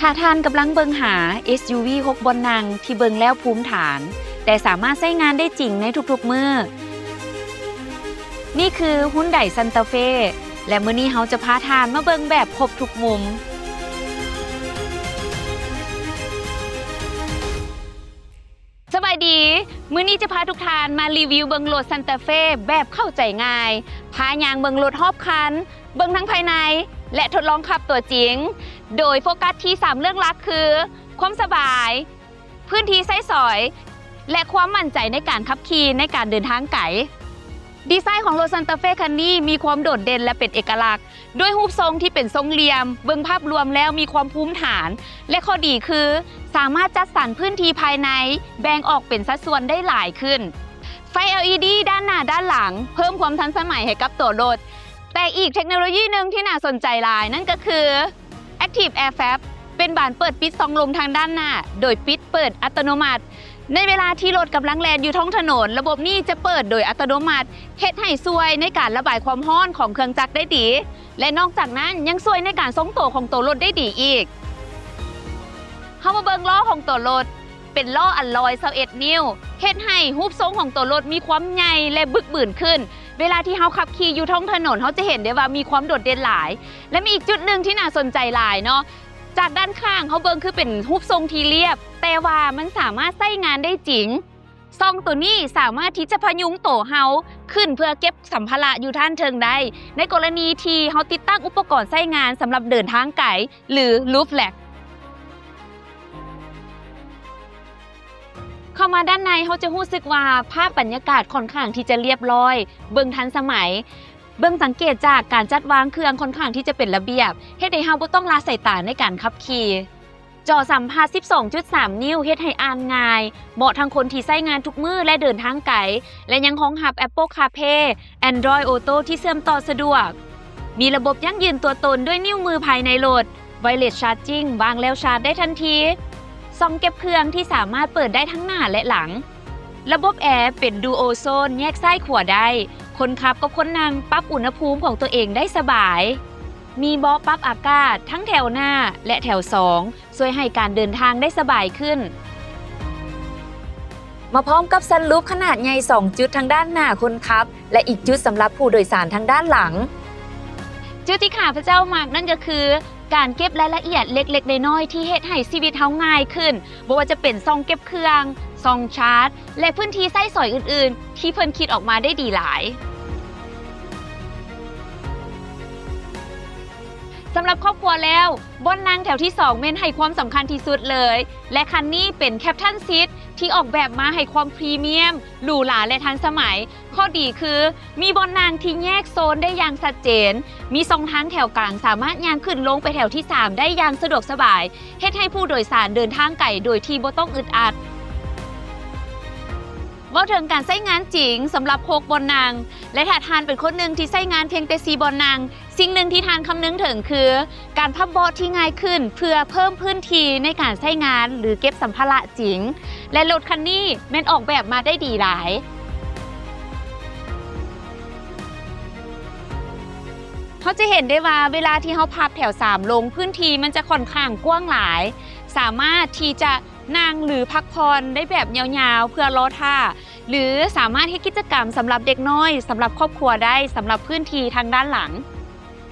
ຖ້າທ່ານກຳລັງເບິ່ງຫາ ເອສຢູວີ ຫົກບ່ອນນັ່ງທີ່ເບິ່ງແລ້ວພູມຖານ ແຕ່ສາມາດໃຊ້ງານໄດ້ຈິງໃນທຸກໆມື້, ນີ້ຄື Hyundai Santa Fe ແລະ ມື້ນີ້ເຮົາຈະພາທ່ານມາເບິ່ງແບບຄົບທຸກມຸມ. ສະບາຍດີ, ມື້ນີ້ຈະພາທຸກທ່ານມາຣີວິວເບິ່ງລົດ Santa Fe ແບບເຂົ້າໃຈງ່າຍ, ພາຍ່າງເບິ່ງລົດຮອບຄັນ, ເບິ່ງທັງພາຍໃນ ແລະ ທົດລອງຂັບຕົວຈິງ, ໂດຍໂຟກັສທີ່ສາມເລື່ອງຫຼັກຄື ຄວາມສະບາຍ, ພື້ນທີ່ໃຊ້ສອຍ ແລະ ຄວາມໝັ້ນໃຈໃນການຂັບຂີ່ໃນການເດີນທາງໄກ. ດີໄຊຂອງລົດ Santa Fe ຄັນນີ້ມີຄວາມໂດດເດັ່ນ ແລະ ເປັນເອກະລັກ ດ້ວຍຮູບຊົງທີ່ເປັນຊົງຫຼ່ຽມ, ເບິ່ງພາບລວມແລ້ວມີຄວາມພູມຖານ ແລະ ຂໍ້ດີຄື ສາມາດຈັດສັນພື້ນທີ່ພາຍໃນແບ່ງອອກເປັນສັດສ່ວນໄດ້ຫຼາຍຂຶ້ນ. ໄຟ ແອລອີດີ ດ້ານໜ້າດ້ານຫຼັງ ເພີ່ມຄວາມທັນສະໄໝໃຫ້ກັບຕົວລົດ, ແຕ່ອີກເທັກໂນໂລຢີໜຶ່ງທີ່ໜ້າສົນໃຈຫຼາຍ ນັ້ນກໍຄື Active Air Flap ເປັນບານເປີດປິດຊ່ອງລົມທາງດ້ານໜ້າ ໂດຍປິດເປີດອັດຕະໂນມັດ. ໃນເວລາທີ່ລົດກຳລັງແລ່ນຢູ່ທ້ອງຖະໜົນ, ລະບົບນີ້ຈະເປີດໂດຍອັດຕະໂນມັດ, ເຮັດໃຫ້ຊ່ວຍໃນການລະບາຍຄວາມຮ້ອນຂອງເຄື່ອງຈັກໄດ້ດີ ແລະ ນອກຈາກນັ້ນຍັງຊ່ວຍໃນການຊົງໂຕຂອງໂຕລົດໄດ້ດີອີກ. ເຮົາມາເບິ່ງລໍ້ຂອງໂຕລົດ, ເປັນລໍ້ອາລອຍຊາວເອັດນິ້ວ, ເຮັດໃຫ້ຮູບຊົງຂອງໂຕລົດມີຄວາມໃຫຍ່ ແລະ ບຶກບືນຂຶ້ນ. ເວລາທີ່ເຮົາຂັບຂີ່ຢູ່ທ້ອງຖະໜົນ, ເຮົາຈະເຫັນໄດ້ວ່າມີຄວາມໂດດເດັ່ນຫຼາຍ. ແລະ ມີອີກຈຸດໜຶ່ງທີ່ໜ້າສົນໃຈຫຼາຍເນາະ, ຈາກດ້ານຂ້າງເຮົາເບິ່ງຄືເປັນຮູບຊົງທີ່ລຽບ, ແຕ່ວ່າມັນສາມາດໃຊ້ງານໄດ້ຈິງ. ຊ່ອງໂຕນີ້ສາມາດທີ່ຈະພະຍຸງໂຕເຮົາຂຶ້ນເພື່ອເກັບສຳພາລະຢູ່ດ້ານເທິງໄດ້, ໃນກໍລະນີທີ່ເຮົາຕິດຕັ້ງອຸປະກອນໃຊ້ງານສຳລັບເດີນທາງໄກ ຫຼື Roof Rack. ເຂົ້າມາດ້ານໃນ ເຮົາຈະຮູ້ສຶກວ່າພາບບັນຍາກາດຂ້ອນຂ້າງທີ່ຈະລຽບລ້ອຍ, ເບິ່ງທັນສະໄໝ, ເບິ່ງສັງເກດຈາກການຈັດວາງເຄື່ອງຂ້ອນຂ້າງທີ່ຈະເປັນລະບຽບ, ເຮັດໃຫ້ເຮົາບໍ່ຕ້ອງລະສາຍຕາໃນການຂັບຂີ່. ຈໍສຳຜັດສິບສອງຈຸດສາມນິ້ວ ເຮັດໃຫ້ອ່ານງ່າຍ, ເໝາະທັງຄົນທີ່ໃຊ້ງານທຸກມື້ ແລະ ເດີນທາງໄກ, ແລະ ຍັງຮອງຮັບ Apple CarPlay, Android Auto ທີ່ເຊື່ອມຕໍ່ສະດວກ. ມີລະບົບຢັ້ງຢືນຕົວຕົນດ້ວຍນິ້ວມືພາຍໃນລົດ, Wireless Charging ວາງແລ້ວຊາດໄດ້ທັນທີ, ຊ່ອງເກັບເຄື່ອງທີ່ສາມາດເປີດໄດ້ທັງໜ້າ ແລະ ຫຼັງ, ລະບົບແອເປັນ Dual Zone ແຍກຊ້າຍຂວາໄດ້, ຄົນຂັບກັບຄົນນັ່ງປັບອຸນຫະພູມຂອງຕົວເອງໄດ້ສະບາຍ, ມີເບາະປັບອາກາດທັງແຖວໜ້າ ແລະ ແຖວສອງ, ຊ່ວຍໃຫ້ການເດີນທາງໄດ້ສະບາຍຂຶ້ນ. ມາພ້ອມກັບ Sunroof ຂະໜາດໃຫຍ່ສອງຈຸດທາງດ້ານໜ້າຄົນຂັບ ແລະ ອີກຈຸດສຳລັບຜູ້ໂດຍສານທາງດ້ານຫຼັງ. ຈຸດທີ່ຂ້າພະເຈົ້າມັກນັ້ນກໍຄື ການເກັບລາຍລະອຽດເລັກໆນ້ອຍໆ ທີ່ເຮັດໃຫ້ຊີວິດເຮົາງ່າຍຂຶ້ນ, ບໍ່ວ່າຈະເປັນຊ່ອງເກັບເຄື່ອງ, ຊ່ອງຊາດ ແລະ ພື້ນທີ່ໃຊ້ສອຍອື່ນໆ ທີ່ເພິ່ນຄິດອອກມາໄດ້ດີຫຼາຍ. ສຳລັບຄອບຄົວແລ້ວ, ບ່ອນນັ່ງແຖວທີສອງແມ່ນໃຫ້ຄວາມສຳຄັນທີ່ສຸດເລີຍ, ແລະ ຄັນນີ້ເປັນ Captain Seat ທີ່ອອກແບບມາໃຫ້ຄວາມພຣີມຽມ, ຫຼູຫຼາ ແລະ ທັນສະໄໝ. ຂໍ້ດີຄື ມີບ່ອນນັ່ງທີ່ແຍກໂຊນໄດ້ຢ່າງຊັດເຈນ, ມີຊ່ອງທາງແຖວກາງສາມາດຍ່າງຂຶ້ນລົງໄປແຖວທີສາມໄດ້ຢ່າງສະດວກສະບາຍ, ເຮັດໃຫ້ຜູ້ໂດຍສານເດີນທາງໄກໂດຍທີ່ບໍ່ຕ້ອງອຶດອັດ. ເວົ້າເຖິງການໃຊ້ງານຈິງສຳລັບຫົກບ່ອນນັ່ງ ແລະ ຖ້າທ່ານເປັນຄົນໜຶ່ງທີ່ໃຊ້ງານພຽງແຕ່ສີ່ບ່ອນນັ່ງ, ສິ່ງໜຶ່ງທີ່ທ່ານຄຳນຶງເຖິງຄື ການພັບເບາະທີ່ງ່າຍຂຶ້ນ ເພື່ອເພີ່ມພື້ນທີ່ໃນການໃຊ້ງານ ຫຼື ເກັບສຳພາລະຈິງ ແລະ ລົດຄັນນີ້ແມ່ນອອກແບບມາໄດ້ດີຫຼາຍ. ເຮົາຈະເຫັນໄດ້ວ່າເວລາທີ່ເຮົາພັບແຖວສາມລົງ, ພື້ນທີ່ມັນຈະຂ້ອນຂ້າງກວ້າງຫຼາຍ, ສາມາດທີ່ຈະນັ່ງ ຫຼື ພັກຜ່ອນໄດ້ແບບຍາວໆ ເພື່ອລໍຖ້າ ຫຼື ສາມາດເຮັດກິດຈະກຳສຳລັບເດັກນ້ອຍ, ສຳລັບຄອບຄົວໄດ້, ສຳລັບພື້ນທີ່ທາງດ້ານຫຼັງ.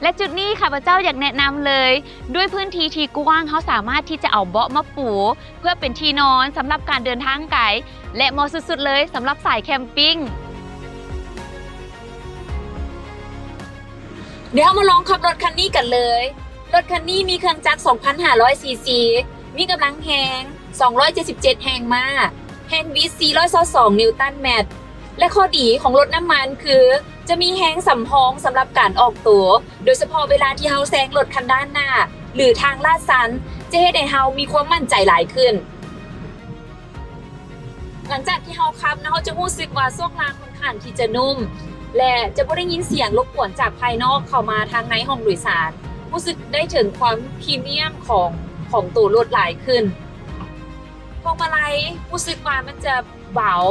ແລະ ຈຸດນີ້ຂ້າພະເຈົ້າຢາກແນະນຳເລີຍ, ດ້ວຍພື້ນທີ່ທີ່ກວ້າງ, ເຮົາສາມາດທີ່ຈະເອົາເບາະມາປູເພື່ອເປັນທີ່ນອນສຳລັບການເດີນທາງໄກ ແລະ ເໝາະສຸດໆເລີຍສຳລັບສາຍແຄມປິງ. ດຽວເຮົາມາລອງຂັບລົດຄັນນີ້ກັນເລີຍ. ລົດຄັນນີ້ມີເຄື່ອງຈັກສອງພັນຫ້າຮ້ອຍຊີຊີ, ມີກຳລັງແຮງສອງຮ້ອຍເຈັດສິບເຈັດແຮງມ້າ, ແຮງບິດສີ່ຮ້ອຍຊາວສອງນິວຕັນແມັດ ແລະ ຂໍ້ດີຂອງລົດນ້ຳມັນຄື ຈະມີແຮງສຳຮອງສຳລັບການອອກໂຕ, ໂດຍສະເພາະເວລາທີ່ເຮົາແຊງລົດຄັນດ້ານໜ້າ ຫຼື ທາງລາດຊັນ, ຈະເຮັດໃຫ້ເຮົາມີຄວາມໝັ້ນໃຈຫຼາຍຂຶ້ນ. ຫຼັງຈາກທີ່ເຮົາຂັບນະ, ເຮົາຈະຮູ້ສຶກວ່າຊ່ວງລ່າງຂ້ອນຂ້າງທີ່ຈະນຸ້ມ ແລະ ຈະບໍ່ໄດ້ຍິນສຽງລົບກວນຈາກພາຍນອກເຂົ້າມາທາງໃນຫ້ອງໂດຍສານ. ຮູ້ສຶກໄດ້ເຖິງຄວາມພຣີມຽມຂອງ, ຂອງໂຕລົດຫຼາຍຂຶ້ນ. ພວງມາໄລ ຮູ້ສຶກວ່າມັນຈະເບົາ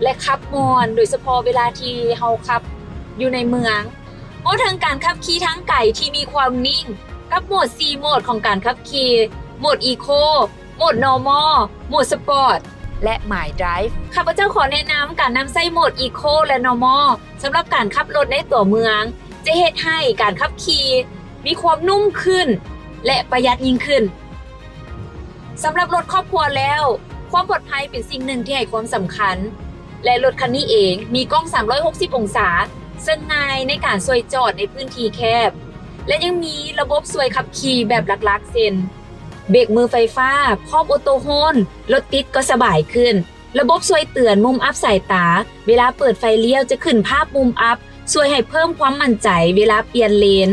ແລະ ຂັບມ່ວນ, ໂດຍສະເພາະເວລາທີ່ເຮົາຂັບຢູ່ໃນເມືອງ. ເວົ້າເຖິງການຂັບຂີ່ທາງໄກທີ່ມີຄວາມນິ່ງ ກັບໂໝດສີ່ໂໝດຂອງການຂັບຂີ່, ໂໝດອີໂຄ, ໂໝດນໍມໍ, ໂໝດສະປອດ ແລະ ມາຍໄດຣຟ໌. ຂ້າພະເຈົ້າຂໍແນະນຳການນຳໃຊ້ໂໝດອີໂຄ ແລະ ນໍມໍ ສຳລັບການຂັບລົດໃນຕົວເມືອງ ຈະເຮັດໃຫ້ການຂັບຂີ່ມີຄວາມນຸ້ມຂຶ້ນ ແລະ ປະຢັດຍິ່ງຂຶ້ນ. ສຳລັບລົດຄອບຄົວແລ້ວ, ຄວາມປອດໄພເປັນສິ່ງໜຶ່ງທີ່ໃຫ້ຄວາມສຳຄັນ ແລະ ລົດຄັນນີ້ເອງມີກ້ອງສາມຮ້ອຍຫົກສິບອົງສາ, ເຊິ່ງງ່າຍໃນການຊ່ວຍຈອດໃນພື້ນທີ່ແຄບ ແລະ ຍັງມີລະບົບຊ່ວຍຂັບຂີ່ແບບຫຼັກໆ ເຊັ່ນ ເບຣກມືໄຟຟ້າ, ພ້ອມໂອໂຕໂຮນ, ລົດຕິດກໍສະບາຍຂຶ້ນ. ລະບົບຊ່ວຍເຕືອນມຸມອັບສາຍຕາ, ເວລາເປີດໄຟລ້ຽວຈະຂຶ້ນພາບມຸມອັບ, ຊ່ວຍໃຫ້ເພີ່ມຄວາມໝັ້ນໃຈເວລາປ່ຽນເລນ.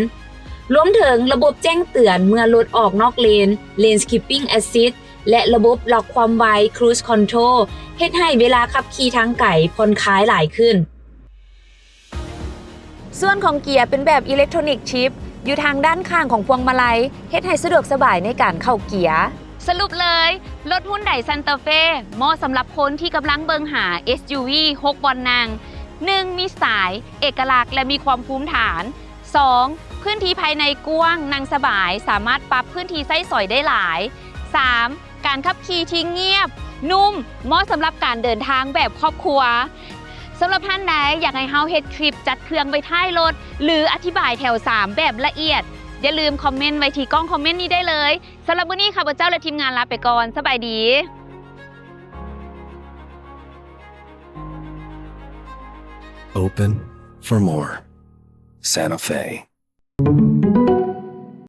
ລວມເຖິງລະບົບແຈ້ງເຕືອນເມື່ອລົດອອກນອກເລນ, Lane Keeping Assist ແລະ ລະບົບລັອກຄວາມໄວ, Cruise Control ເຮັດໃຫ້ເວລາຂັບຂີ່ທາງໄກຜ່ອນຄາຍຫຼາຍຂຶ້ນ. ສ່ວນຂອງເກຍເປັນແບບອີເລັກໂທຣນິກຊິບ ຢູ່ທາງດ້ານຂ້າງຂອງພວງມາໄລ, ເຮັດໃຫ້ສະດວກສະບາຍໃນການເຂົ້າເກຍ. ສະຫຼຸບເລີຍ, ລົດຮຸນໄດຊັນເຕີເຟ ເໝາະສຳລັບຄົນທີ່ກຳລັງເບິ່ງຫາ ເອສຢູວີ ຫົກບ່ອນນັ່ງ. ໜຶ່ງ ມີສະໄຕລ໌, ເອກະລັກ ແລະ ມີຄວາມພູມຖານ. ສອງ ພື້ນທີ່ພາຍໃນກວ້າງ, ນັ່ງສະບາຍ, ສາມາດປັບພື້ນທີ່ໃຊ້ສອຍໄດ້ຫຼາຍ. ສາມ ການຂັບຂີ່ທີ່ງຽບ, ນຸ້ມ, ເໝາະສຳລັບການເດີນທາງແບບຄອບຄົວ. ສຳລັບທ່ານໃດຢາກໃຫ້ເຮົາເຮັດຄລິບຈັດເຄື່ອງໄວ້ທ້າຍລົດ ຫຼື ອະທິບາຍແຖວສາມແບບລະອຽດ, ຢ່າລືມຄອມເມັນໄວ້ທີ່ກ່ອງຄອມເມັນນີ້ໄດ້ເລີຍ. ສຳລັບມື້ນີ້ ຂ້າພະເຈົ້າ ແລະ ທີມງານລາໄປກ່ອນ. ສະບາຍດີ. Open for more. Santa Fe.